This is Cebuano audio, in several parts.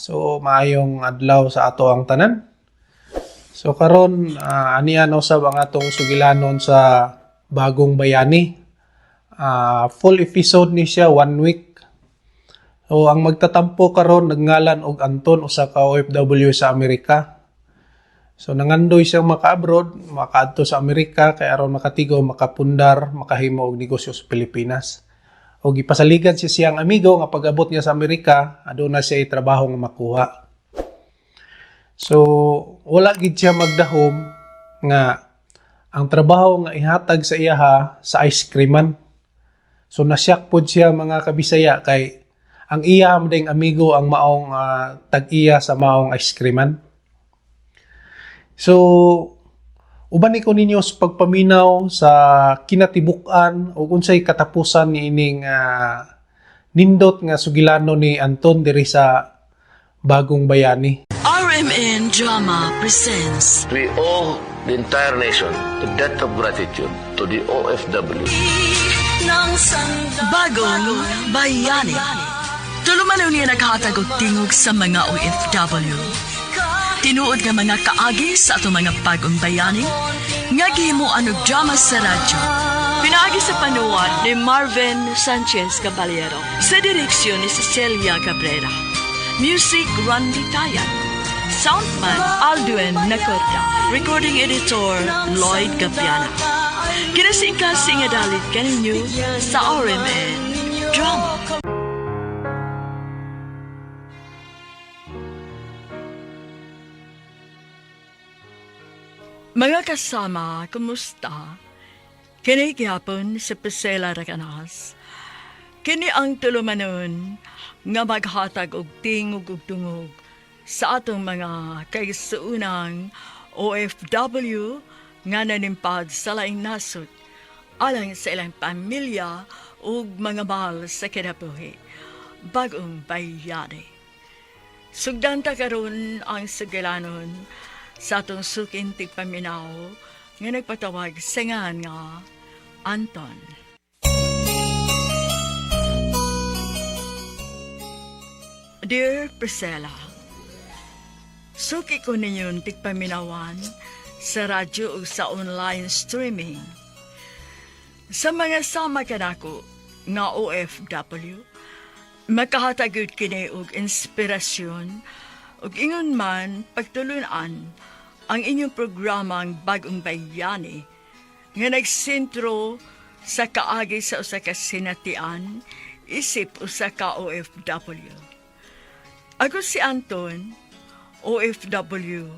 So maayong adlaw sa ato ang tanan. So karon anian usab ang atong sugilanon sa Bagong Bayani. Full episode ni siya, one week. So ang magtatampo karon nagngalan og Anton, usa ka OFW sa Amerika. So nangandoy siyang maka-abroad, makaadto sa Amerika kay aron makatigo, makapundar, makahimo og negosyo sa Pilipinas. O gipasaligan siya siyang amigo nga pag-abot niya sa Amerika, aduna siya trabaho nga makuha. So wala gid siya magdahom nga ang trabaho nga ihatag sa iyaha sa ice creaman. So nasyak pod siya, mga kabisaya, kay ang iya ding amigo ang maong tag-iya sa maong ice creaman. So uban ni ko ninyo sa pagpaminaw sa kinatibuk-an ug unsay katapusan ni ining nindot nga sugilano ni Anton diri sa Bagong Bayani. RMN Drama presents We owe the entire nation a debt of gratitude to the OFW. Bagong Bayani. Tulumanon niya naghatag og tingog sa mga OFW. Tinuod nga mga kaagi sa atong mga bagong bayani nga gihimuan og drama sa radyo. Pinaagi sa panuwat ni Marvin Sanchez Caballero, sa direksyon ni Cecilia Cabrera. Music, Randy Tayan. Soundman, Aldwin Nacorda. Recording editor, Lloyd Gabiana. Kinasingkasing nga dalit kaninyo sa RMN Drama. Mga kasama, kumusta? Kini gihapon si Priscilla Raganas. Kini ang tulumanon nga maghatag og tingog ug dungog sa atong mga kaigsuonang OFW nga nanimpad sa laing nasod alang sa ilang pamilya ug mga mahal sa kinabuhi. Bagong Bayani. Sugdan ta karon ang sugilanon sa atong suking tigpaminaw nga nagpatawag sa ngalan nga Anton. Dear Priscilla, suki ko ninyong tigpaminawan sa radyo ug sa online streaming. Sa mga sama kanako nga OFW, makahatagod kini og inspirasyon ug ingon man pagtulunan ang inyong programang Bagong Bayani nga nagsentro sa kaagi sa usa ka sinatian isip usa ka OFW. Ako si Anton, OFW,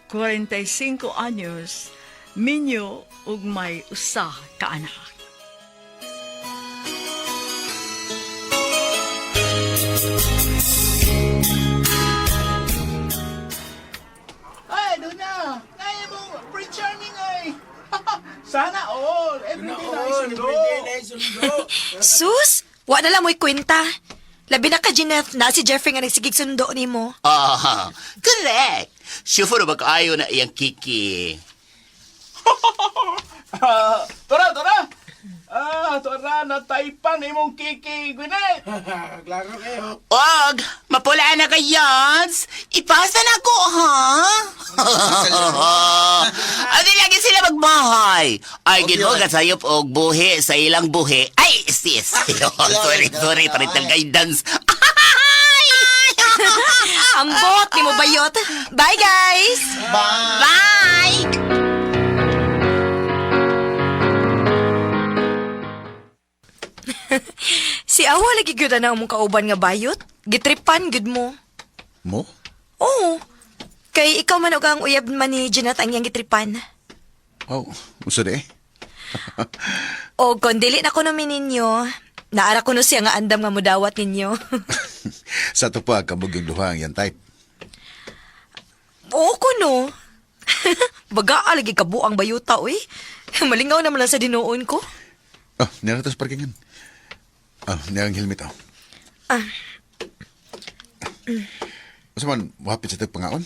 45 anyos, minyo ug may usa ka anak. Ay, doon na! Naya mong Prince Charming ay! Sana all! Everyday na sundo! Sus! Wa na lang mo'y kwenta. Labi na ka, Jeanette, na si Jeffrey nga nagsigig sundo nimo. Ah, correct. Sure ba kaayo na iyang kiki? Ah, tara, tara! Ah, tara, nataypan imong kiki, Gwyneth! Og, mapula na kayons. Ipasa na ko, ha? Adi lagi sila magmahay. Ay, ginoo ka sayop og buhi sa ilang buhi. Ay, sis. Sorry, sorry, parental guidance. Ambot ni mo bayot. Bye, guys! Bye! Si Awa lagi gyud na among kauban nga bayot. Gitripan gyud mo. Mo? Oo. Kay ikaw man og ang uyab man ni Jeanette ang iyang gitripan. Oh, unsa di eh? O kon dili na ko namin ninyo, naara ko no siya nga andam nga mudawat ninyo. Sa to pa, kabog yung duha ang yan type. Oo ko no. Baga lagi kabuang bayuta uy. Malingaw naman lang sa dinuon ko. Oh, nila to sa parkingan. Oh, nila ang helmet, oh. Ah. Unsa man, wapit sa tagpangaon?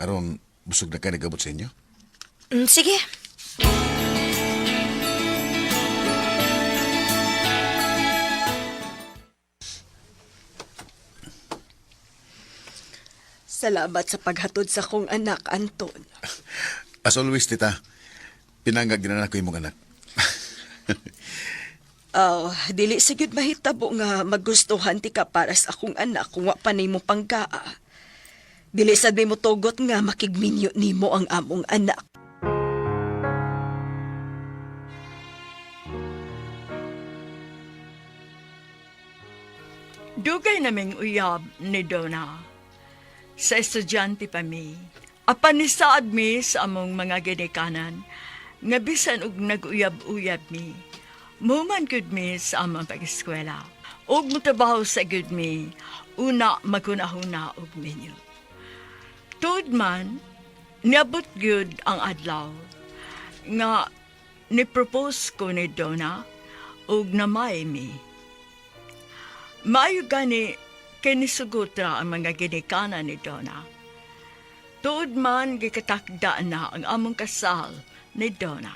Aron, busog na ka nagabot sa inyo? Sige. Salamat sa paghatod sa kong anak, Anton. As always, tita, pinangag na ko imong anak. Oh, dili sa gyud mahitabo nga magustuhan ti ka para sa akong anak kung wa pa nimo panggaa. Dili sad may motugot nga makigminyo nimo ang among anak. Dugay naming uyab ni Donna. Sa estudyante pa mi. Apan nisaad mi sa among mga ginikanan nga bisan og nag-uyab-uyab mi. Muman gud mi sa among pag-eskwela. Og motrabaho sa gud mi, una magunahuna og minyo. Tuod man, niabot gyud ang adlaw nga ni-propose ko ni Donna og namay mi. Maayo gani kay nisugot ra ang mga ginikanan ni Donna. Tuod man gikatakda na ang among kasal ni Donna.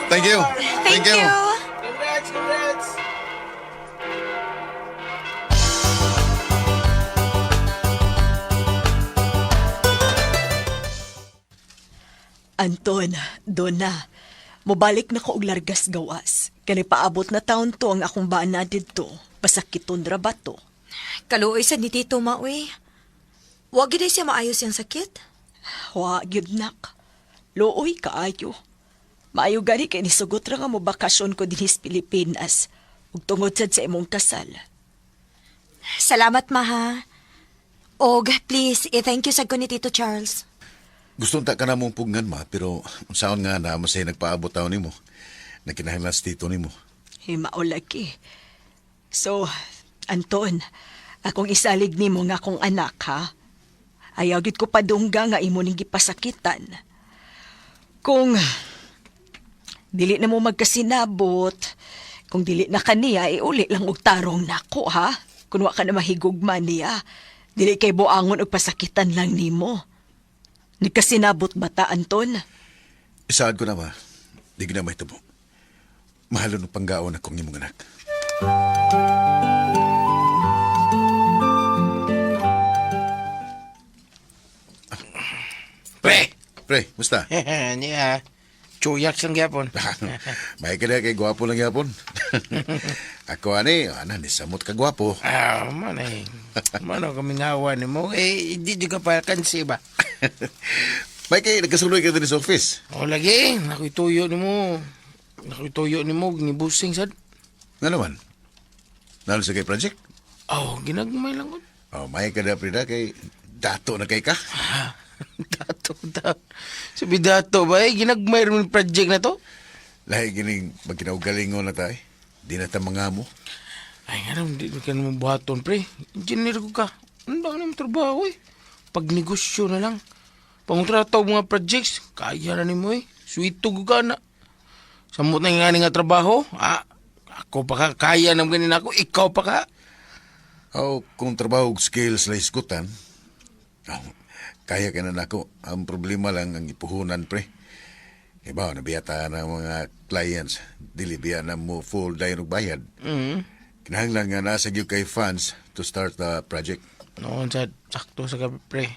Thank you. Thank you. Congrats, congrats! Anton, Donna, mobalik na ko og largas gawas. Kani paabot na taon to ang akong bana didto. Pasakiton ra ba to? Kaluoy sad ni Tito ma, uy. Wa gid ay siya maayos siyang sakit. Wa gyud nak. Luoy kaayo. Maayo gani kay nisugot ra nga mo bakasyon ko dinhi sa Pilipinas ug tungod sad sa imong kasal. Salamat, ma, ha. Og, please, i-thank you sad ko ni Tito Charles. Gusto ta ka na mong pugnan, ma, pero unsaon nga na masay nagpaabot taon nimo. Nagkinahanglan sa tito nimo. Himao lagi. So, Anton, akong isalig nimo nga akong anak ha. Ayaw gyud ko padungga nga imo ning gipasakitan. Kung dili na mo magkasinabot, kung dili na kaniya, iuli lang og tarong nako ha. Kung wa ka na mahigugma niya, dili kay buangon og pasakitan lang nimo. Nagkasinabot ba ta, Anton? Isaad ko na, ma. Di ko na mahitabo. Mahalo ng panggaon akong imong anak. Pre! Pre, musta? Niya, chuyak sang gyapon. May ka na kay gwapo lang yapon. Ako ani, ana ni samot ka gwapo. Ah, man eh. Mano kami ngawa ni mo. Eh, di di ka pa kansi ba? May kay nagkasuloy ka din sa office. O lagi, nakoy tuyo ni mo. Nakoy tuyo ni mo, gibusing sad. Nga naman. Nalo sa kay project? Oh, ginagmay lang ko. Oh, may ka na pre na kay dato na kay ka. Dato, dato. Sabi dato ba eh, ginagmay rin yung project na to? Lahi gining magkinaugalingon na tayo. Di na ta mga mo. Ay, nga naman, di ka naman buhaton, pre. Engineer ko ka. Ano ba ang trabaho eh? Pagnegosyo na lang. Pangontrata og mga projects, kaya na nimo eh. Sweet ko ka na. Samot na nga ni nga trabaho, ah, ako pa ka, kaya na ganin ako, ikaw pa ka. Oh, kung trabaho og skills na iskutan, oh, kaya ka na nako. Ang problema lang ang ipuhunan, pre. Iba, nabiyata na mga clients. Dili biya na mo full dayon og bayad. Mm. Kinahanglan nga nasa gyud kay funds to start the project. Noon sa sakto sa gabi, pre.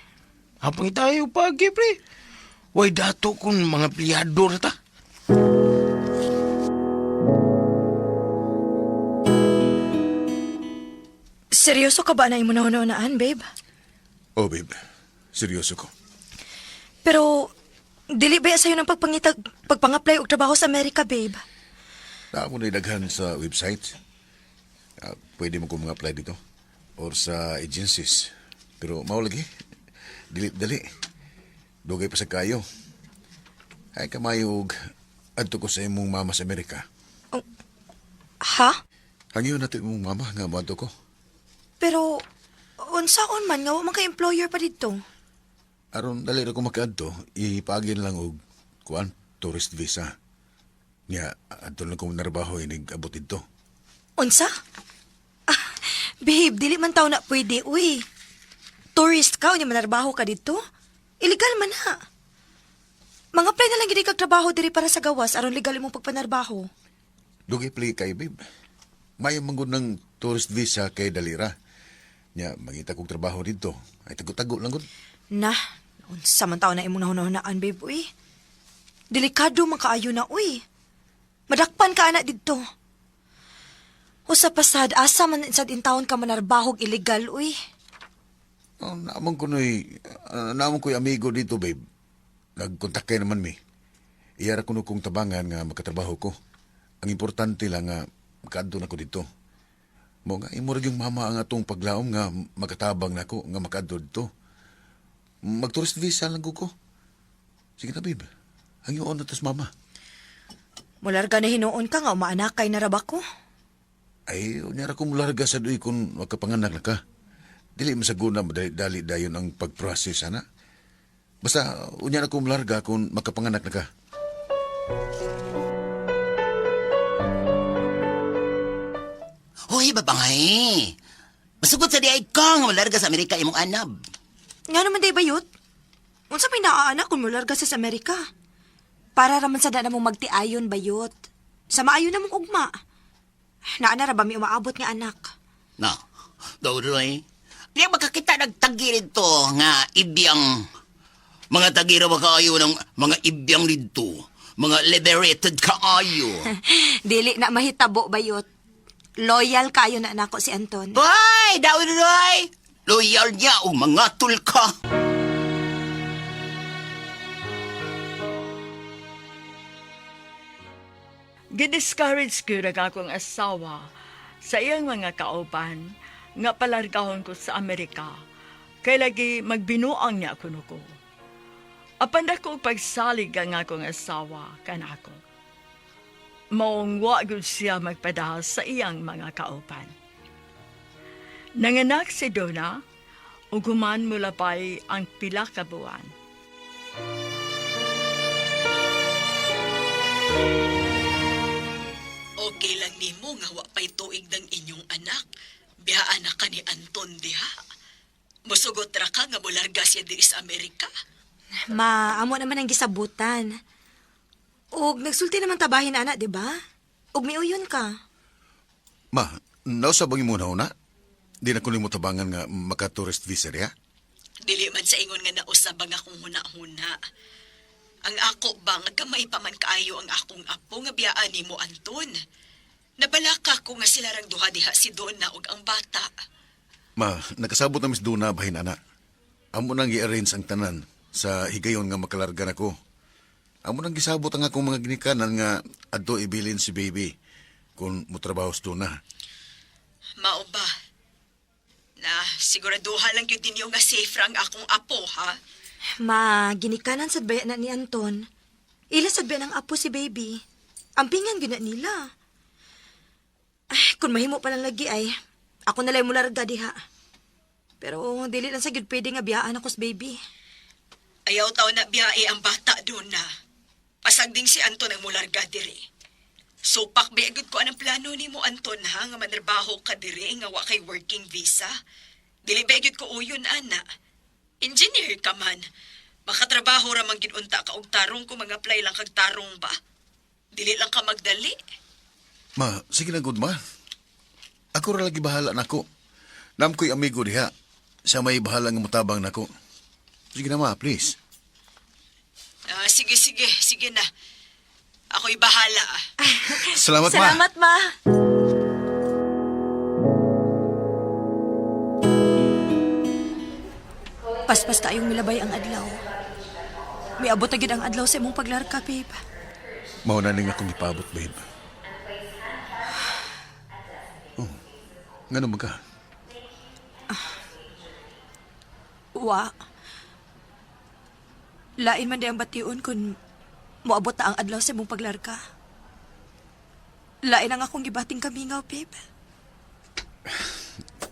Hapang tayo pagi, pre. Way dato kung mga pliyado na ta. Seryoso ka ba na imo nahunahunaan, babe? Oh, babe. Seryoso ko. Pero, dili ba sa'yo ng pagpangitag, pagpang-apply og trabaho sa Amerika, babe? Naa mo na daghan sa website. Ah, pwede mo kong mga apply dito. Or sa agencies. Pero mao lagi. Dili dali. Dugay pa sa kayo. Ay kamayog adto ko sa imong mama sa Amerika. Ha? Hangyo na to imong mama nga moadto ko. Pero, unsaon man nga, wa man kay employer pa dito. Aron dali ra ko makaadto, ipaagin lang og kuan tourist visa. Nya adto lang ko narbaho inig abot didto. Unsa? Ah, babe, dili man taw na pwede, uy. Tourist ka, unya manarbaho ka dito. Illegal man ha. Mga apply na lang gid kag trabaho diri para sa gawas aron legal imong pagpanarbaho. Dugay play kay babe. Mayo manggod ng tourist visa kay Dalira. Nya, mangita kog trabaho dito. Ay tago-tago lang gud. Na, unsa man taon na imong nahunahunaan, babe, uy. Delikado man kaayo na, uy. Madakpan ka ana didto. Usa pa sad, asa man sad in taon ka manarbahog illegal, uy. Oh, naamon ko noy, naamon ko'y amigo dito, babe. Nagkontak kay naman mi. Iyara kuno kong tabangan nga makatrabaho ko. Ang importante lang nga makaadto na ko dito. Mo nga imo ra yung mama ang atong paglaom nga makatabang nako nga makaadto dito. Mag-tourist visa lang ko. Sige na, babe. Hangyoon na tas mama. Mularga na hinuon ka nga umaanak kay naraba ko. Ay, unya ra ko mularga sa duy kung makapanganak na ka. Dili masaguna madali-dali dayon ang pag-process, ana. Basta, unya na ko mularga kung makapanganak na ka. Hoy, babangay. Masugot sa di ay ka nga malarga sa Amerika imong anab. Nga naman day bayot. Unsa may naaanak kung mularga sa Amerika? Para raman sa dana mong magtiayon bayot. Sa maayo na mong ugma. Naana ra ba may umaabot nga anak? Na, dawdoy. Di makakita nagtagi dito nga ibyang. Mga tagiro ba kaayo ng mga ibyang dito. Mga liberated kaayo. Dili na mahitabo bayot. Loyal kayo na nako si Anton. Hoy, dawdoy! Loyal niya o mga tulka. Gidiscourage ko rag akong asawa sa iyang mga kauban nga palargahon ko sa Amerika. Kay lagi magbinuang niya kuno ko. Apan dako og pagsalig ang akong asawa kanako. Maong wa gyud siya magpadahal sa iyang mga kauban. Nanganak si Donna ug human mulapay ang pila ka buwan. Okay lang nimo nga wa pay tuig ng inyong anak. Biyaan na ka ni Anton diha. Musugot ra ka nga mularga siya diri sa Amerika. Ma, amo naman ang gisabutan. Og nagsulti naman tabahin ana, di ba? Og miuyon ka. Ma, nausa bang imo na una? Di na ko nimo tabangan nga maka-tourist visa diha? Dili man sa ingon nga nausab ang akong huna-huna. Ang ako ba nga gamay pa man kaayo ang akong apo nga biyaan nimo Anton. Nabalaka ko nga sila rang duha diha si Donna ug ang bata. Ma, nakasabot na Miss Duna bahin ana. Amo nang gi-arrange ang tanan sa higayon nga makalarga nako. Amo nang gisabot ang akong mga ginikanan nga adto ibilin si baby kung motrabaho sa Duna. Mao ba? Na siguraduha lang gyud ninyo nga safe ra ang akong apo ha. Ma, ginikanan sad baya na ni Anton. Ila sad baya ng apo si baby. Ampingan gyud na nila. Ay, kung mahimo pa lang lagi ay, ako na lang mularga diha. Pero dili lang sa gyud pwede nga biyaan ako sa baby. Ayaw taw na biyae ang bata doon na. Pasagding si Anton ang mularga diri. Supak so, gud ko anang plano nimo Anton ha nga manrabaho ka diri nga wa kay working visa. Dili ba gyud ko uyon ana. Engineer ka man. Makatrabaho ra man gid unta ka og tarong kung mag-apply lang kag tarong ba. Dili lang ka magdali. Ma, sige na good ma. Ako ra lagi bahala nako. Nam ko'y amigo diha. Sa may bahala nga motabang nako. Sige na ma, please. Ah, sige sige, sige na. Ako'y bahala. ah. Salamat, ma. Salamat, ma. Paspas tayong milabay ang adlaw. Miabot na gid ang adlaw sa imong paglarka, babe. Mao na ning akong ipabot, babe. Oh, ngano man ka? Wa. Lain man di ang bation kung moabot na ang adlaw sa imong paglarga. Lain ang akong gibating kamingaw, babe.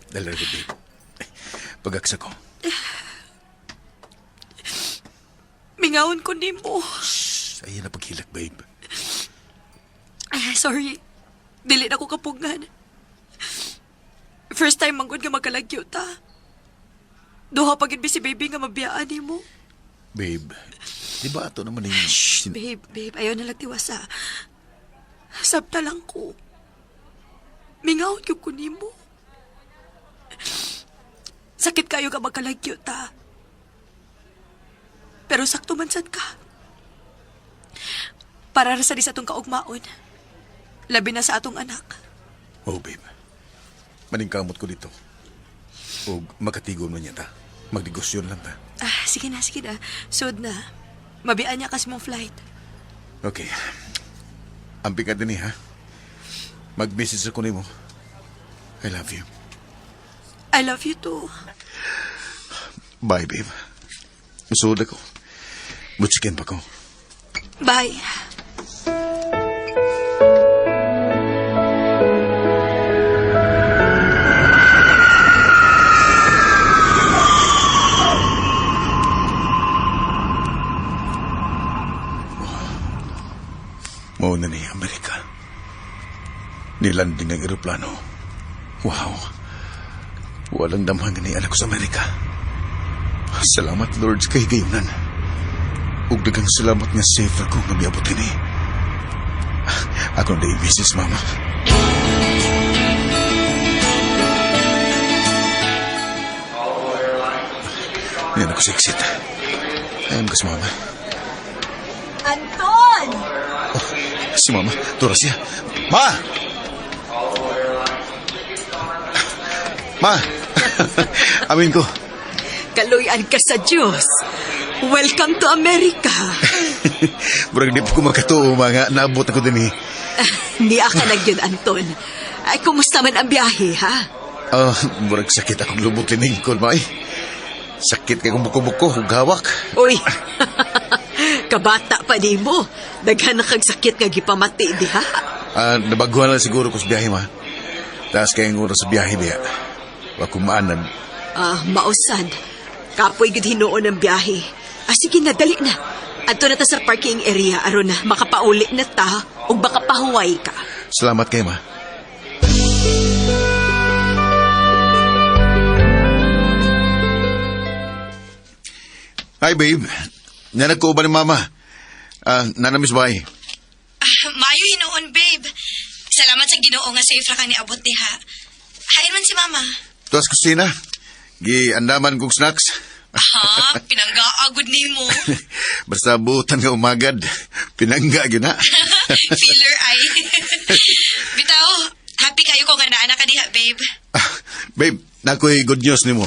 Dali ra, babe. Pagaksa ko. Mingawon ko nimo. Shh, Ayan na paghilak, babe. Ay, sorry. Dili na ko kapugngan. First time manggod nga magkalagyo ta. Duha pa gid si baby nga mabiyaan nimo. Babe, di ba ato naman yung... Shh, babe, babe, ayaw na lang tiwasa. Sabta lang ko. Mingaw yung kunimo. Sakit kayo ka magkalagyo ta. Pero sakto man sad ka. Para ra sa di sa atong kaugmaon. Labi na sa atong anak. Oh, babe. Maningkamot ko dito. O makatigon man niya ta. Magnegosyo na lang ta. Ah, sige na, sige na. Sud na. Mabian niya kasi mong flight. Okay. Ampi ka din eh, ha? Mag-message ako nimo. I love you. I love you too. Bye, babe. Musuod ako. Mutsikin pa ko. Bye. Mao na ni Amerika. Nilanding ang eroplano. Wow. Walang damhan ni anak ko sa Amerika. Salamat, Lord, sa kahigayunan. Ug daghang salamat nga safe ako nga miabot kini. Ako na misis, Mama. Yan ako sa exit. Ayun ko si Mama. Anton! Si Mama, tura siya. Ma! Ma! Amin ko. Kaluyan ka sa Diyos. Welcome to America. Murag di pa ko makatuo, mga naabot ako din eh. Niya ka na yun, Anton. Ay, kumusta man ang biyahe, ha? Ah, murag sakit akong lubot liningkod, ma. eh. Sakit kay kong buko-buko, ug hawak. Uy, kabata pa di mo. Daghan na kag sakit nga gipamati diha. Ah, nabaguhan lang siguro ko sa biyahe, ma. Taas kay ang oras sa biyahe, biya. Wa ko maanad. Ah, mausad. Kapoy gud hinuon ang biyahe. Ah, sige na, dali na. Adto na ta sa parking area aron na makapauli na ta ug baka pahuway ka. Salamat kay ma. Hi, babe. Nanag ko ba ni mama? Ah, nanamis bay. Ah, maayo hinuon, babe. Salamat sa Ginoo nga safe ra ka niabot diha. Hain man si mama. Tuas kusina. Gi andaman kong snacks. Ha, pinanggaagod nimo. Basta butan nga umagad. Pinangga gyud na. Feeler ay. Bitaw, happy kayo ko nga naa na ka diha, babe. Ah, babe, nakoy good news nimo.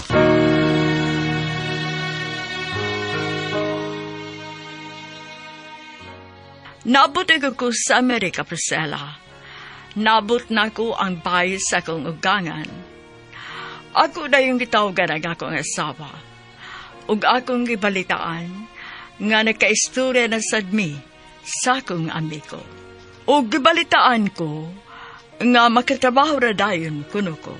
Naabot ko sa Amerika, Priscilla. Naabot na ko ang bahay sa akong ugangan. Ako na yung gitawagan ang akong asawa. Ug akong gibalitaan nga nagkaistorya na sad mi sa akong amigo. Ug gibalitaan ko nga makatrabaho ra dayon kuno ko.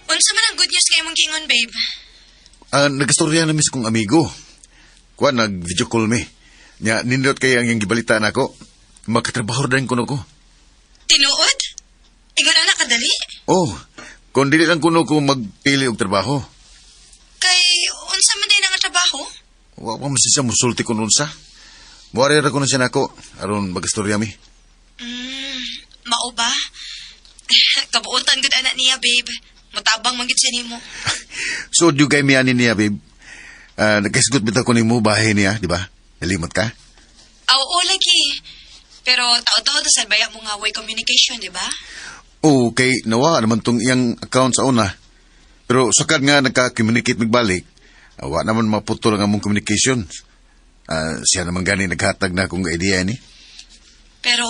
Unsa man ang good news kay mong giingon, babe? Ah, nag-istorya na mis kong amigo. Kuan nag-video call mi. Nya nindot kay ang iyang gibalita nako. Makatrabaho ra kuno ko. Tinuod? Ingon ana kadali? Oh, kung dili lang kuno ko magpili og trabaho. Kay unsa man din ang trabaho? Wa pa man siya musulti kun unsa. Muari ra kuno siya nako aron magistorya mi. Mao ba? Kabuotan gud ana niya, babe. Mutabang man gid siya nimo. So di kay mi ani niya, babe. Ah, nagkasgot bitaw ko nimo bahay niya, di ba? Nalimot ka? Aw, oo lagi. Pero tao-tao ta sa baya mo nga way communication, di ba? Oo, kay nawa naman tong iyang account sa una. Pero sakad nga nagka-communicate magbalik, wa naman maputol ang among communication. Ah, siya naman gani naghatag na akong idea ni. Pero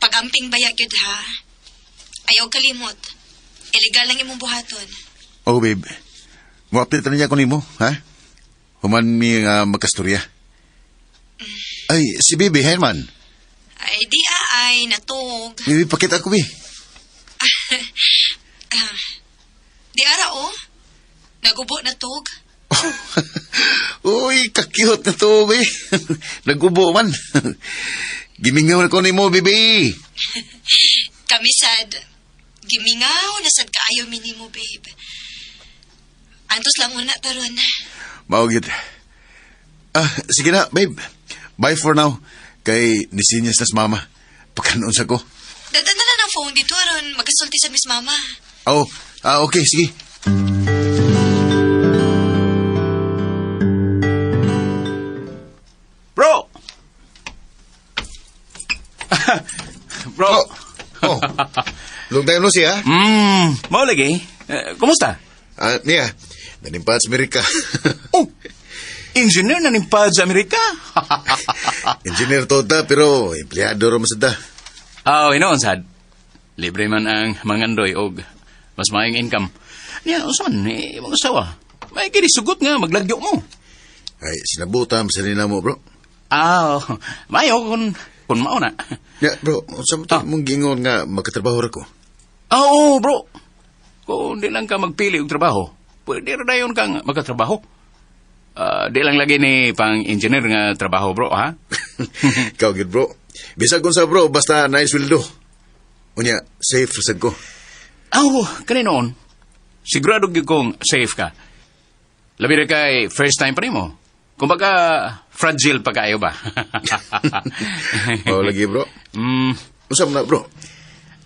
pagamping baya gyud ha. Ayaw kalimot. Illegal lang imong buhaton. Oh, babe. Mo-update na niya ko nimo, ha? Human mi nga magkastorya. Ay, si Bibi Herman. Ay di ah, ay natug. Bibi, pakita ko, bi. Di ara oh. Nagubo na tug. Uy, ka-cute na to, bi. Nagubo man. Gimingaw na ko nimo, bibi. Kami sad. Gimingaw na sad kaayo minimo, babe. Antos lang una taron. Mao gyud. Ah, sige na, babe. Bye for now. Kay nisinyas nas mama. Pagkanoon sa ko. Dadala na ng phone dito aron magasulti sa Miss Mama. Oh, ah, okay, sige. Bro! Bro! Oh, oh. Long time no see, ha? Mao lagi. Eh, kumusta? Ah, niya. Nanimpa sa Amerika. Oh! Engineer na nimpad sa Amerika. Engineer to ta, pero empleyado ra man sad ta. Oh, inoon sad. Libre man ang mangandoy og mas maayong income. Niya, unsa man eh, imong asawa? May kini sugot nga maglagyo mo. Ay, sinabuta man sa nila mo, bro. Ah, oh, maayo kung mao na. Ya, bro, unsa man to Ah. mong gingon nga makatrabaho ra ko? Ah, oo, bro. Kung di lang ka magpili og trabaho, pwede ra dayon kang makatrabaho. Ah, di lang lagi ni pang engineer nga trabaho, bro, ha? Ikaw gyud, bro. Bisag kung sa bro, basta nice will do. Unya, safe ra sad ko. Aw, kani noon. Sigurado gyud kong safe ka. Labi na kay first time pa nimo. Kumbaga, fragile pa kayo ba? Mao lagi, bro. Unsa man na, bro?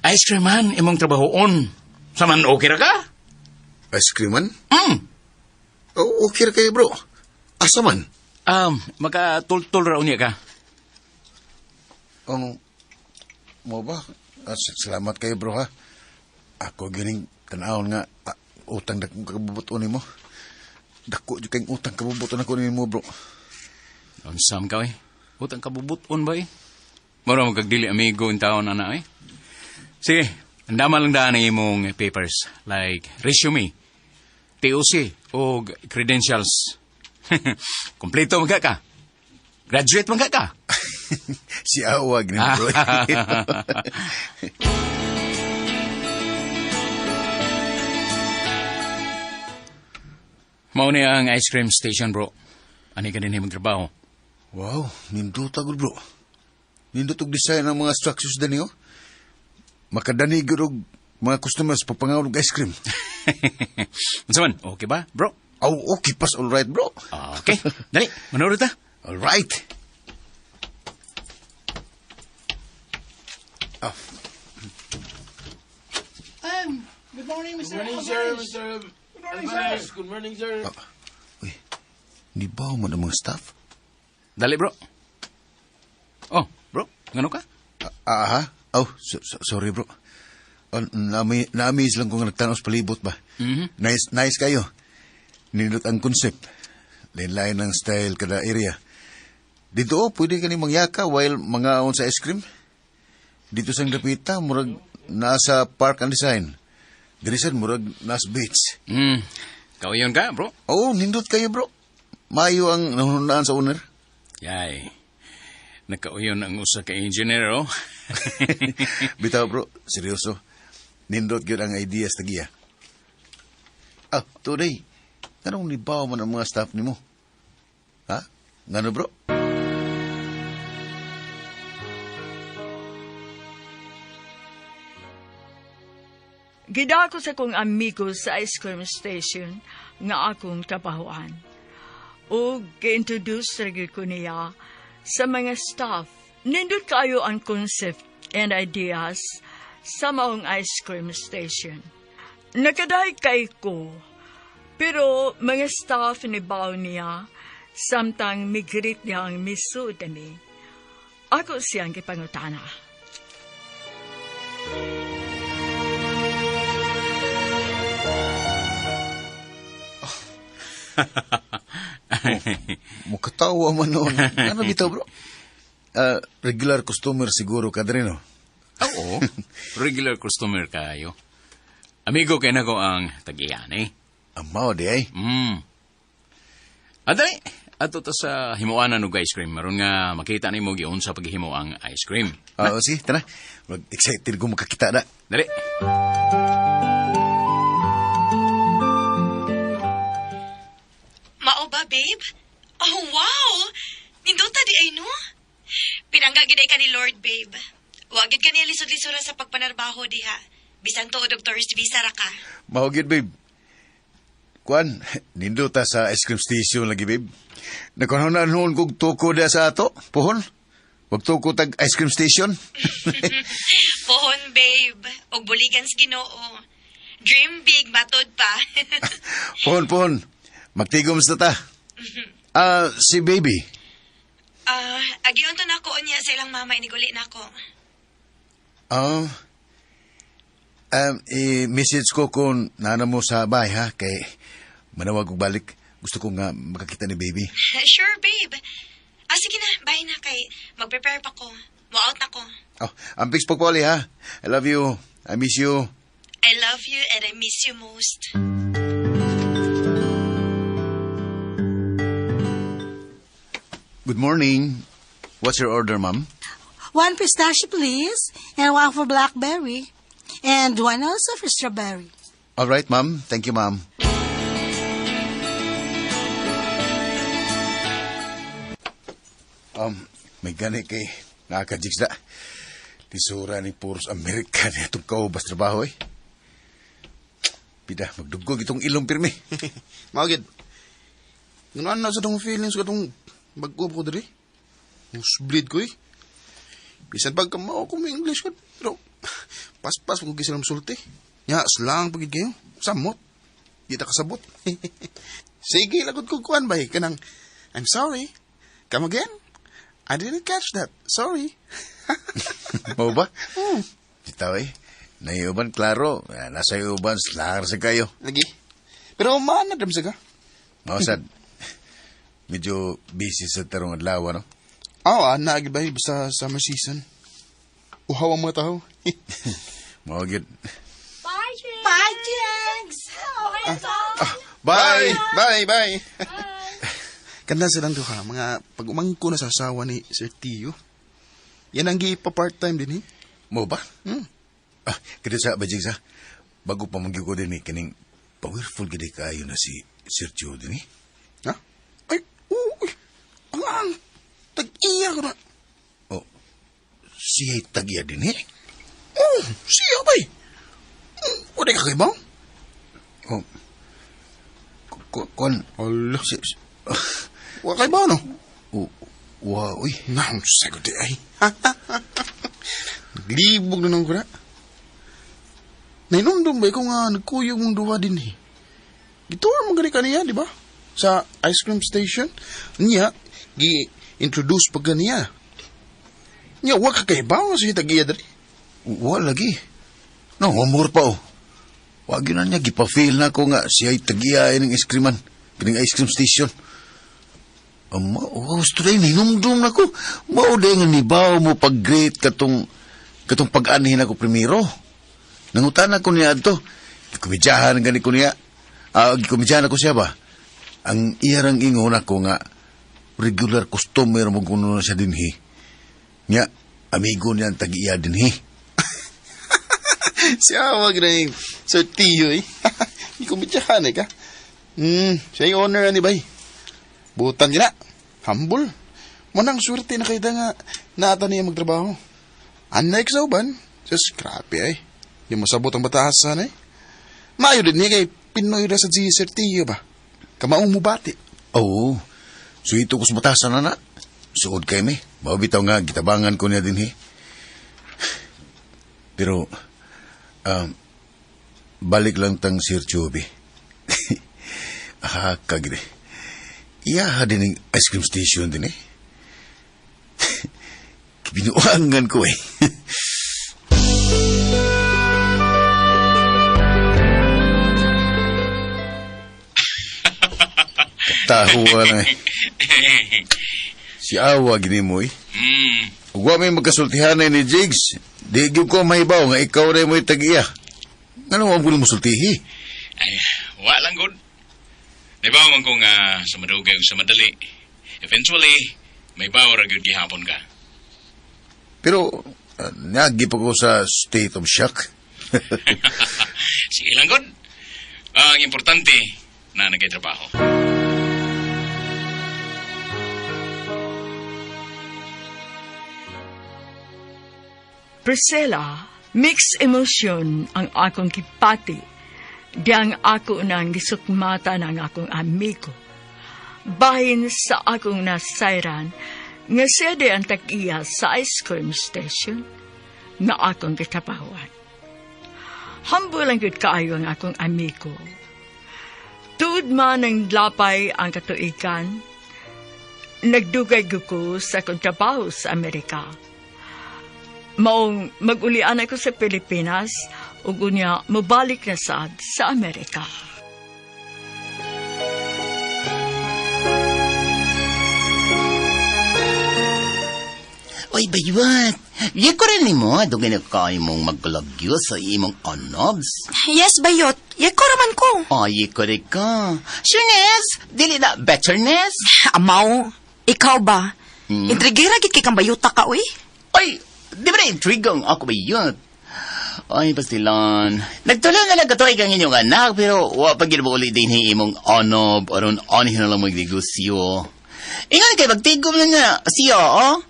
Ice cream man, imong trabahoon. Saman okay ra ka? Ice cream man? Mm. Oh, okay ra kayo, bro. Asa man? Makatultul ra unya ka. Ang mo ba? Ah, salamat kayo, bro, ha? Ako gining tan-awon nga ah, utang dakong kabubuton nimo. Dako jud kayong utang kabubuton ako nimo, bro. Unsam ka eh. Utang kabubuton ba eh? Mura mo kag dili amigo in taon ana eh. Sige, andama lang daan ang imong papers like resume, TOC o credentials. Kompleto man ka ka. Graduate man ka ka. Si Awa gini, bro. Mao ni ang ice cream station, bro. Ani ka din imong trabaho. Wow, nindot agad, bro. Nindot og design ang mga structures dani, oh. Makadani gyud og mga customers pagpangaw og ice cream. Unsa man? Okay ba, bro? Aw, okay pas all right, bro. Okay. Dali, manurot ta. All right. Good morning, Mr. Good morning, sir. Mr. Good morning, sir. Good morning, sir. Uy, nibaw man ang mga staff. Dali, bro. Oh, bro, ngano ka? Ah, ha? Oh, sorry, bro. Oh, na-amaze lang ko nga nagtanaw sa palibot ba. Nice, nice kayo. Nindot ang concept. Lain-lain ang style kada area. Dito, oh, pwede ka ni mangyaka while mga sa ice cream. Dito sa Dapita, murag nasa park ang design. Diri sad, murag nasa beach. Kauyon ka, bro. Oo, oh, nindot kayo, bro. Maayo ang nahununaan sa owner. Yay. Nakauyon ang usa ka engineer, oh. Bitaw, bro, seryoso. Nindot gyud ang ideas tagiya. Ah, today, nganong nibaw man ang mga staff nimo? Ha? Ngano, bro? Gidako sa kong amigo sa ice cream station nga akong trabahoan. O gi-introduce ra gyud ko niya sa mga staff. Nindot kayo ang concept and ideas sa maong ice cream station. Nakaday kay ko, pero mga staff ni baw niya samtang migrit niya ang misud ni. Ako siyang gipangutana. Mukatawa man noon. Ano bitaw, bro? Ah, regular customer siguro ka diri, no? Oo. Regular customer kayo. Amigo kay nako ang tagiyan, eh. Amaw di ay. Aday, ato ta sa himuanan og ice cream. Maron nga makita nimo giunsa paghimo ang ice cream. Ah, sige, tara. Mag-excited ko makakita na. Dali. Mao ba, babe? Oh, wow! Nindota di ay, no? Pinangga gid ay ka ni Lord, babe. Wa gid ka niya lisod-lisura sa pagpanarbaho diha. Bisan tuod og tourist visa ra ka. Mao gyud, babe. Kuan, nindot ta sa ice cream station lagi, babe. Nakuha noon kog tuko da sa ato, pohon. Wag tuko tag ice cream station. Pohon, babe. Og buligan sa Ginoo. Dream big, matod pa. Pohon, pohon. Magtigom sa ta. Ah, si baby. Ah, agion to nako unya sa ilang mama iniguli nako. Ah, i-message ko kung nana mo sa bahay, ha? Kay manawag og balik. Gusto ko nga makakita ni baby. Sure, babe. Ah, sige na. Bye na kay mag-prepare pa ko. Mo-out na ko. Oh, ang fix pagpuli, ha? I love you. I miss you. I love you and I miss you most. Good morning. What's your order, ma'am? One pistachio, please, and one for blackberry, and one also for strawberry. All right, ma'am. Thank you, ma'am. May gani kay nakaka-jigs na. Lisura ni puros Amerika na itong kaubas trabaho eh. Pida, magdugog itong ilong pirmi. Mao gid. Ngano na sa tong feelings ko tong bag-o ko diri. Musbleed ko eh. Bisan pag kamao ko may English ko, pero paspas ko silang sulti. Nya slang pagid kayo. Samot. Di ta kasabot. Sige, lagot ko kuan bay kanang I'm sorry. Come again? I didn't catch that. Sorry. Mao ba? Bitaw eh. Naiuban, klaro. Ah, nasa iuban, slang sa kayo. Lagi. Pero maana dam sa ka. Mao sad. Medyo busy sa tarong adlaw, no? Aw, ah, naagi ba basta summer season. Uhaw ang mga tao. Mao gyud. Bye, Jags! Bye! Bye, bye. Kanda silang duha, mga pag-umangko na sa asawa ni Sir Tio. Yan ang gipa part-time din eh. Mao ba? Ah, kada sa bajing sa bago pa man gyud ko din eh, kining powerful gid kaayo na si Sir Tio din eh. Ha? Ay, uy. Ang ang. Tag-iya ko na. Oh, siya'y tagya din eh. Oh, siya bay. Wala ka kay bang? Oh. Kon, Ala. si, Wa kay ba no? oh, wa, uy. Naon sa ko di ay. Naglibog na nang kura. Nainumdum ba ikaw nga nagkuyog mong duha din eh. Gitour mo gani kaniya, di ba? Sa ice cream station. Niya, gi-introduce pa kaniya. Niya, wa ka kay ba sa tagiya diri. Wa lagi. No, humor pa oh. Wa gyud na niya gipa-feel na ko nga siya'y tagya ng ice creaman. Kining ice cream station. Ama, oh, gusto rin, hinumdum na ko. Mao day nga nibaw mo pag-great katong katong pag-anhin ako primero. Nangutan ako niya adto. Kumidyahan gani ko niya. Ah, kumidyahan ako siya ba? Ang iyarang ingon ako nga regular customer mo kuno na siya dinhi. Nya, amigo niya ang tag-iya dinhi. Siya wag na yung Sir Tio eh. Hindi ko mityahan eh ka. Siya yung owner ani bay. Butan gina. Humble. Manang swerte na kayo nga naata niya magtrabaho. Unlike sa uban, sus, grabe ay. Di masabot ang batasan eh. Maayo din niya kay Pinoy ra sa si Sir Tio ba? Kamaong mubati. Oo. So ito ko sa batasan na na. Suod kay mi. Mao bitaw nga gitabangan ko niya dinhi. Pero balik lang tang Sir Chubby. Ah, kagre. Iya din ang ice cream station din eh. Binuangan ko eh. Katawa lang eh. Si Awa gini mo eh. Ug wa may magkasultihan ni Jigs. Di gyud ko mahibaw nga ikaw rin mo'y tag-iya. Ngano wa mo musultihi? Ay, wa lang gud. Naibaw man ko nga sa madugay ug sa madali. Eventually, may baw ra gyud gihapon ka. Pero naagi pa ko sa state of shock. Sige lang gud. Ang importante na nagay trabaho. Priscilla, Mixed emotion ang akong gipati, diyang ako nang gisukmata ng akong amigo. Bahin sa akong nasayran, nga siya di ang tag-iya sa ice cream station nga akong gitabawan. Humble lang gyud kaayo ang akong amigo. Tuod man ang lapay ang katuigan, nagdugay gyud ko sa akong trabaho sa Amerika. Maong mag-ulian ako sa Pilipinas ug unya mobalik na sad sa Amerika. Oy, bayuat. Di ko rin nimo, dugay na kayo mong magkalagyo sa imong anobs. Yes, bayot. Yeko raman ko. Ay, ko rin ka. Surenes, dili na betterness. Amaw, ikaw ba? Intrigera gid kay kang bayuta ka, uy. Ay, di ba na intrigang ako bayot? Ay, pastilan. Nagtuloy na lang katoy kang inyong anak, pero wa pa gid mo uli din hi imong anob, aron anihin na lang magnegosyo. Ingan kay magtigom lang nga siya, oh.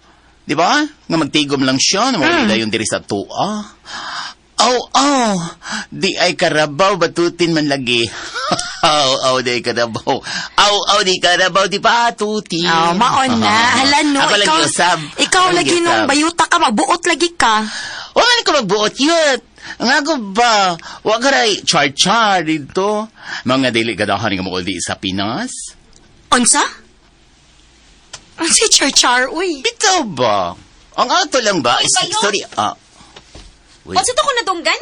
Di ba? Nga magtigom lang siya, na mawala dayon diri sa tuwa. Aw, aw, di ay karabaw, batutin man lagi. Aw, aw, di ay karabaw. Aw, aw, di karabaw, di patutin. Oh, maon na. Hala no, Ako ikaw, lagi usab. ikaw Ako lagi nung usab. bayuta ka, magbuot lagi ka. Wa man ko magbuot yun. Nga ko ba, wa ka ray char-char dito. Mga dili gadahan nga mo di sa Pinas. Unsa? Unsa char-char, uy? Bitaw ba? Ang ato lang ba? Uy, bayot. Sorry, ah. Uy, Unsa to ko nadunggan?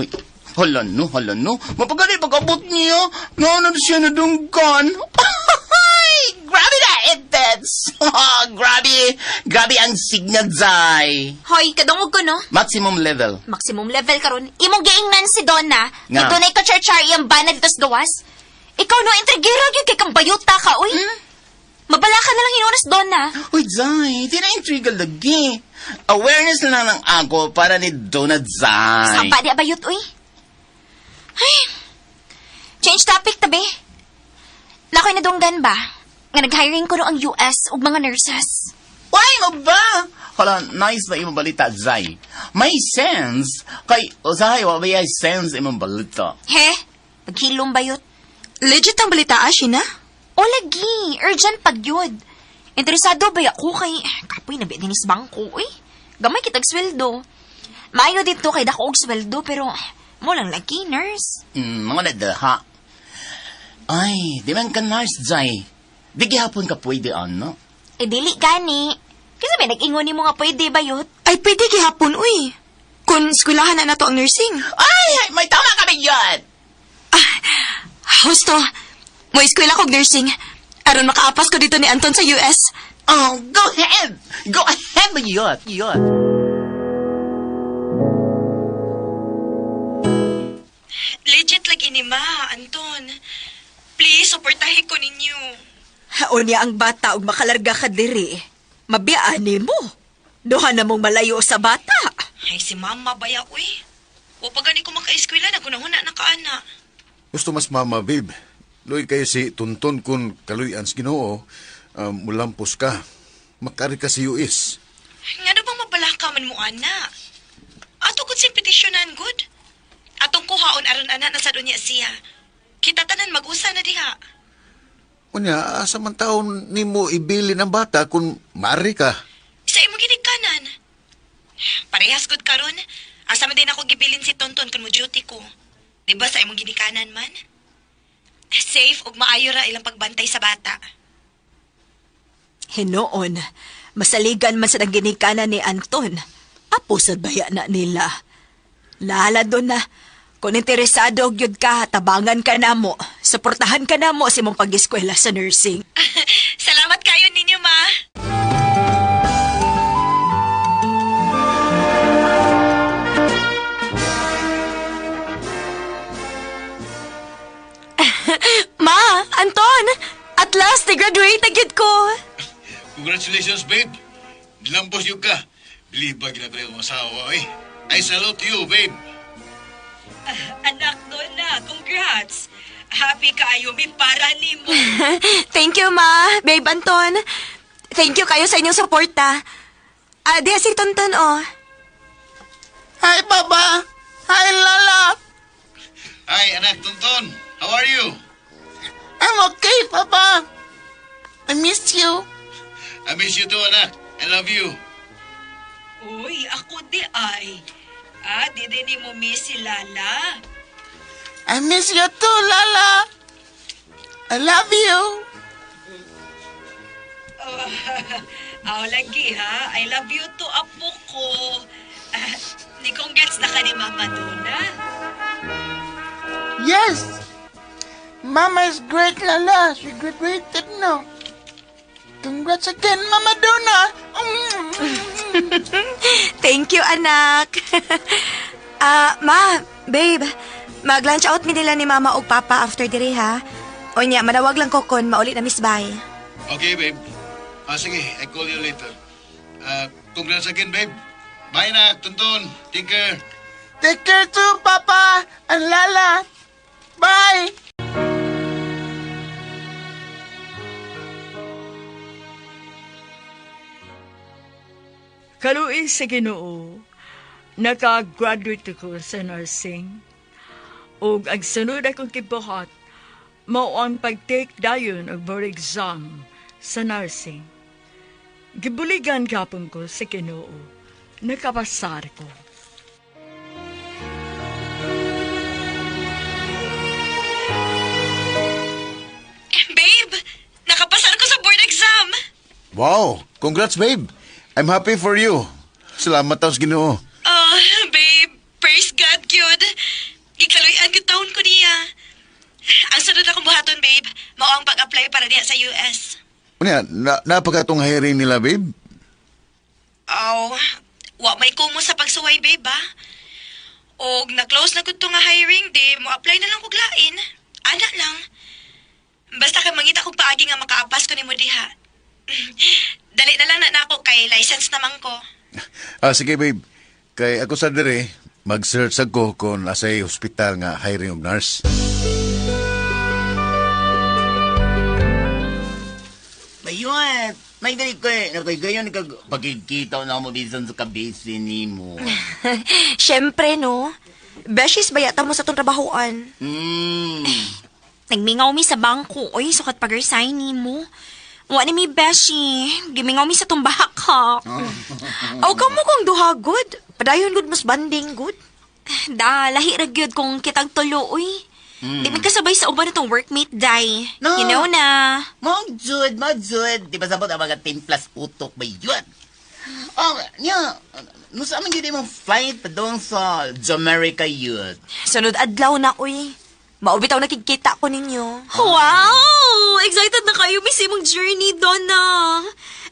uy. Hala no, hala no. Mapagani pag-abot niya. Nga na siya nadunggan. Ay, grabe na intense. Grabe. Grabe ang signal, Zay. Hoy, kadungog ko no. Maximum level. Maximum level karon. Imong giingnan si Donna. Nga. Nga dunay ka char iyang bana dito sa gawas. Ikaw no intrigero gyud kay kang bayuta ka uy. Mabala ka na lang hinuon si Donna. Uy, Zay, di na intriga lagi. Awareness na lang ang ako para ni Donna Zay. Sampa di abayot uy. Ay. Change topic tabi. Nakoy nadunggan ba? Nga nag-hiring ko no ang US ug mga nurses. Why mo ba? Hala, nice na imong balita, Zay. May sense. Kay, usahay, wa ba yung sense imong balita? He? Paghilom bayot. Legit ang balita, ah, Sheena? O lagi, urgent pag yun. Interesado ba ako kay kapoy na dinis bangko uy. Gamay kitag sweldo. Maayo dito kay dako og sweldo pero mo lang lagi nurse. Mga nadaha. Ay, di man ka nurse, Zay. Di gihapon ka pwede, ano? E dili gani. Kasi may nag-ingon nimo nga pwede bayot. Ay, pwede gihapon, uy. Kung eskwelahan na nato ang nursing. Ay, ay, may tama ka yun! Husto, mo eskwela kog nursing. Aron makaapas ko dito ni Anton sa US. Oh, go ahead! Go ahead, yun! Yun! Legit lagi ni Ma, Anton. Please, suportahin ko ninyo. Haon niya ang bata ug makalarga ka diri. Mabiyaan nimo. Duha na mong malayo sa bata. Ay, si Mama baya, uy. O pa gani ko maka-eskwela, nagunahuna na ka, ana. Gusto mas mama, babe. Luoy kayo si Tunton kun kaluyan sa Ginoo, mulampos ka. Makari ka sa US. Nga na bang mabalaka man mo, ana? Ato gud siyang petisyonan, good. Atong kuhaon aron ana na sa dunya siya. Kita tanan mag-usa na diha. Unya, asa man taon nimo ibilin ang bata kung maari ka? Sa imong ginikanan. Parehas gud karon. Asa man din ako gibilin si Tonton kun mo duty ko. Di ba sa imong ginikanan man? Safe ug maayo ra ilang pagbantay sa bata. Hinoon, masaligan man sa ginikanan ni Anton. Apo sa baya na nila. Lala doon na. Kung interesado gyud ka, tabangan ka namo. Suportahan ka namo sa imong pag-eskwela sa nursing. Salamat kayo ninyo, ma. Ma, Anton, at last, graduate na gyud ko. Congratulations, babe. Nilampos yun ka. Bilib ba ginapalay akong asawa, eh? I salute you, babe. Anak, Donna, congrats. Happy kaayo mi para nimo. Thank you, ma. Babe Anton. Thank you kayo sa inyong suporta. Ah, di si Tonton, oh. Hi, Papa. Hi, Lala. Hi, anak Tonton. How are you? I'm okay, Papa. I miss you. I miss you too, anak. I love you. Uy, ako di ay. Ah, di din ni mo miss si Lala. I miss you too, Lala. I love you. Oh, aw, lagi ha. I love you too, apo ko. Ah, ni congrats na ka ni Mama Donna. Yes. Mama is great, Lala. She graduated now. Congrats again, Mama Donna. Thank you, anak. Ah, ma, babe, mag-lunch out mi nila ni mama og papa after diri ha. Onya, manawag lang ko kon mauli na miss bye. Okay, babe. Ah, sige, I call you later. Ah, congrats again, babe. Bye na, Tonton. Take care. Take care too, Papa and Lala. Bye. Kaluoy sa Ginoo, nakagraduate ko sa nursing. Ug ang sunod akong gibuhat, mao ang pag-take dayon og board exam sa nursing. Gibuligan gapon ko sa Ginoo. Nakapasar ko. Babe, nakapasar ko sa board exam. Wow! Congrats, babe. I'm happy for you. Salamat taos Ginoo. Oh, babe, praise God, cute. Gikaluy-an gyud taon ko niya. Ang sunod akong buhaton, babe, mao ang pag-apply para diha sa US. Unya, na, napakatong hiring nila, babe. Oh, wa may kumo sa pagsuway, babe, ba? Og na-close na gud to nga hiring, di mo apply na lang kog lain. Ana lang. Basta kay mangita kog paagi nga makaapas ko nimo diha. Dali na lang na nako kay license naman ko. Ah, sige, babe. Kay ako sa dire, mag-search ako kung asay hospital nga hiring og nurse. Mayun, may dali ko eh. Nakay gayon kag pagkikita na mo bisan sa kabisi nimo. Siyempre, no? Beshies ba yata mo sa tong trabahoan? Nagmingaw mi sa bangko, oy, sukat pag-resign nimo. Wa ni mi beshi. Gimingaw mi sa tumbak ha. Aw, kamo kong duha, good. Padayon good mas banding, good. Da, lahi ra gyud kung kitang tulo, oy. Di mi kasabay sa uban itong workmate, day. No. You know na. Magjud, magjud. Di ba sabot ang mga timplas utok ba yun? Oh, nya, no sa amin gyud imong flight padung sa Jamaica yun. Sunod adlaw na, uy. Maubitaw nakikita ko ninyo. Wow! Excited na kayo, miss imong journey, Donna.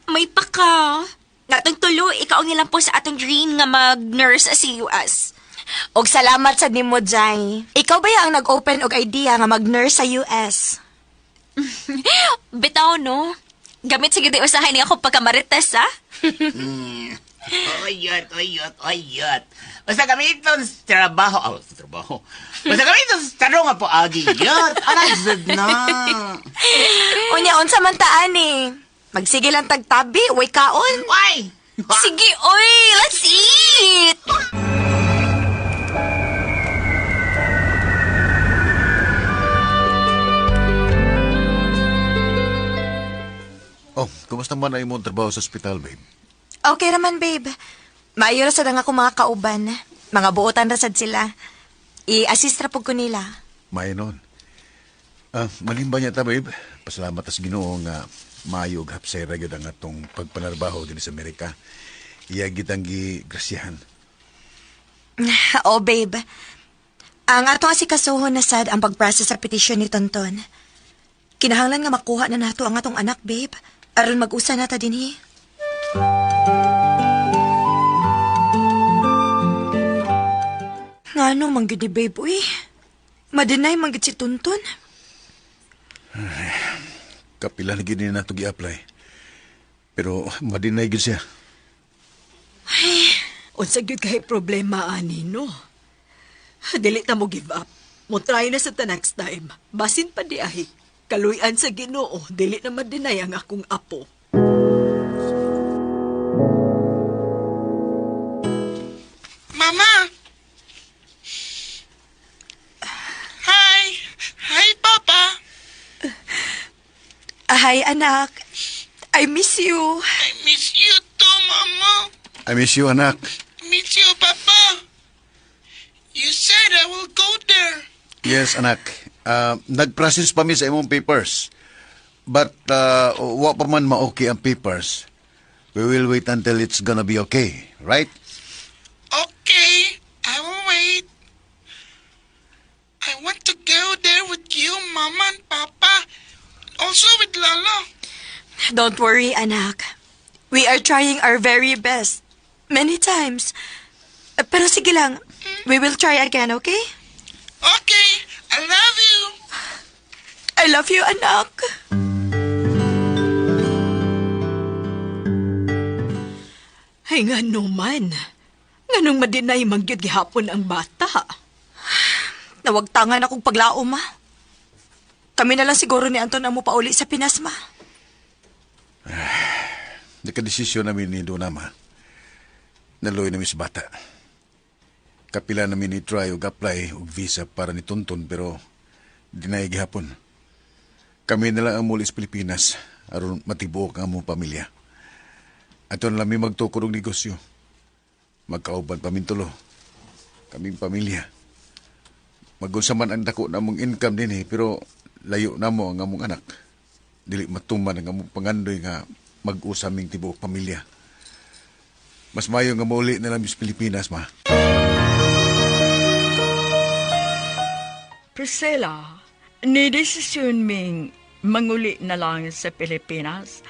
May paka. Natong tulo, ikaw ang nilampo sa atong dream nga mag-nurse sa US. Og salamat sa nimo, Jai. Ikaw ba ang nag-open og idea nga mag-nurse sa US? Bitaw, no? Gamit sige di usahay niya ako pagkamarites, ah. Oyot, oyot, oyot. Basta kami itong trabaho. Oh, sa trabaho. Basta kami itong tarong nga po, agi. Yot, aray, zud na. Unya, unsa man taan eh. Magsige lang tagtabi, way kaon. Why? Sige, oy! Let's eat! Oh, kumusta man ang imong trabaho sa ospital, babe? Okay raman, babe. Maayo ra sad ang akong mga kauban. Mga buotan ra sad sila. I-assist ra pud ko nila. Maayo noon. Ah, malimba niya ta, babe. Pasalamat tas Ginoo nga maayo og hapsay ra gyud ang atong pagpanarbaho dinhi sa Amerika. Iya gitang gigrasyahan. Oh, babe. Ang ato asikasuhon na sad ang pag-process sa petisyon ni Tonton. Kinahanglan nga makuha na nato ang atong anak, babe. Aron mag-usa na ta dinhi. Ngano man gyud ni babe, uy. Madinay man gyud si Tonton. Kapila na gyud ni nato gi-apply. Pero madinay gyud siya. Unsa gyud kay problema ani no? Dili ta mo give up. Mo try na sa ta next time. Basin pa di ahi. Kaluy-an sa Ginoo, dili na madinay ang akong apo. Mama! Hi, anak. I miss you. I miss you too, Mama. I miss you, anak. Miss you, Papa. You said I will go there. Yes, anak. Nag-process pa mi sa imong papers. But wa pa man ma-okay ang papers. We will wait until it's gonna be okay, right? Okay, I will wait. I want to go there with you, Mama and Papa. Also with Lolo. Don't worry, anak. We are trying our very best. Many times. Pero sige lang. We will try again, okay? Okay, I love you. I love you, anak. Ay, nga man. Nganong madinay mangyud gihapon ang bata. Nawagtangan akong paglaom, ma. Kami na lang siguro ni Anton ang mopauli sa Pinas, ma. Nakadesisyon namin ni Dona, ma. Naluoy nami sa bata. Kapila namin ni try og apply og visa para ni Tonton pero deny gihapon. Kami na lang ang muli sa Pilipinas aron matibuok ang among pamilya. Ato na lang mi magtukod og negosyo. Magkauban pa min tulo. Kaming pamilya. Magunsa man ang dako namong income dinhi pero layo namo ang among anak. Dili matuman ang among pangandoy nga mag-usa ming tibuok pamilya. Mas mayo nga mauli na lang mi sa Pilipinas, ma. Priscilla, ni-desisyon ming manguli na lang sa Pilipinas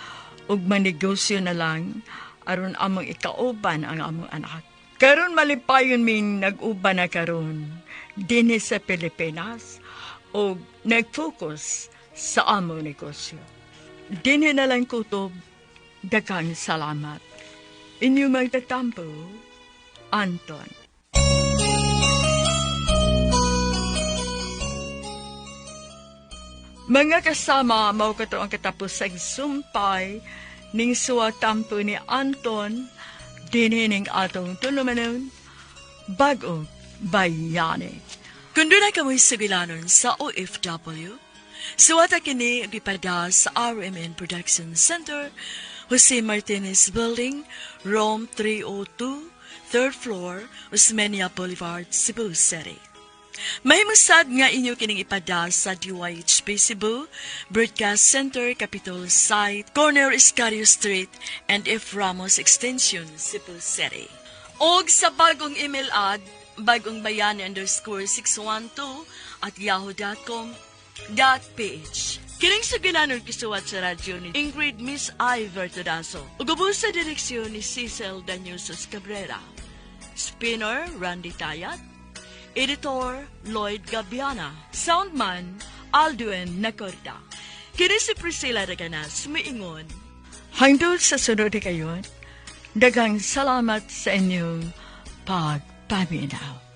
ug manegosyo na lang aron among ikauban ang among anak. Karon malipayon ming nag-uban na karon dinhi sa Pilipinas ug nag-focus sa among negosyo. Dinhi na lang kutob, daghang salamat. Inyo magtatampo, Anton. Mga kasama, mao kato ang katapos sa sumpay ning suwatampo ni Anton, dinhi ning atong tulumanon, bag-ong bayani. Kung doon ay kamoy sugilanon sa OFW, suwata kini gipada sa RMN Production Center, Jose Martinez Building, Room 302, third floor, Osmeña Boulevard, Cebu City. Mahimusad nga inyo kining ipada sa DYHP Cebu, Broadcast Center, Capitol Site, Corner Escario Street, and F. Ramos Extension, Cebu City. Og sa bagong email ad, bagongbayani_612@yahoo.com.ph. Kining sugilanon kisuwat sa radyo ni Ingrid Miss I. Vertudazo. Ug ubos sa direksyon ni Cecil Danyusos Cabrera. Spinner, Randy Tayat. Editor, Lloyd Gabiana. Soundman, Alduin Nacorda. Kini si Priscilla Reganas, miingon. Hangtod sa sunod kayon, daghang salamat sa inyong pagpaminaw.